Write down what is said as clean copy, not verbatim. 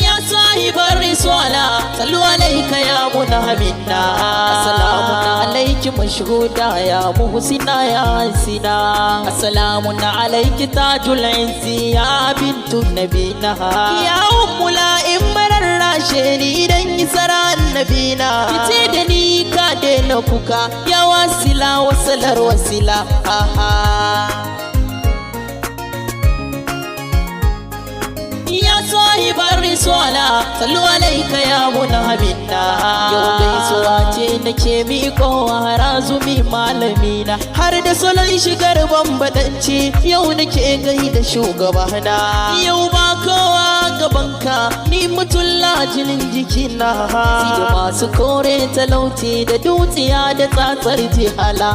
يا صاحب الرسالة، صلوا عليك يا منهمنا. السلام عليك مشهودا يا محسنا يا سنا. السلام عليك تاج العز يا بنت نبينا. يا أم لا إمرار rasheni idan yi sara annabina. Kice da ni ka daina kuka ya wasila, wasalar wasila, ha ha. Ya sahibar risala, sallu alaika ya munhamina. Yau gaisuwa ce nake miƙowa Harazumi malamina, har da salon shigar bambadanci yau nake gaida shugabana. Yau ba kowa gabanka, ni mutulla jinin jikina da masu kore talauci da dutsiya da tsatsar jihala.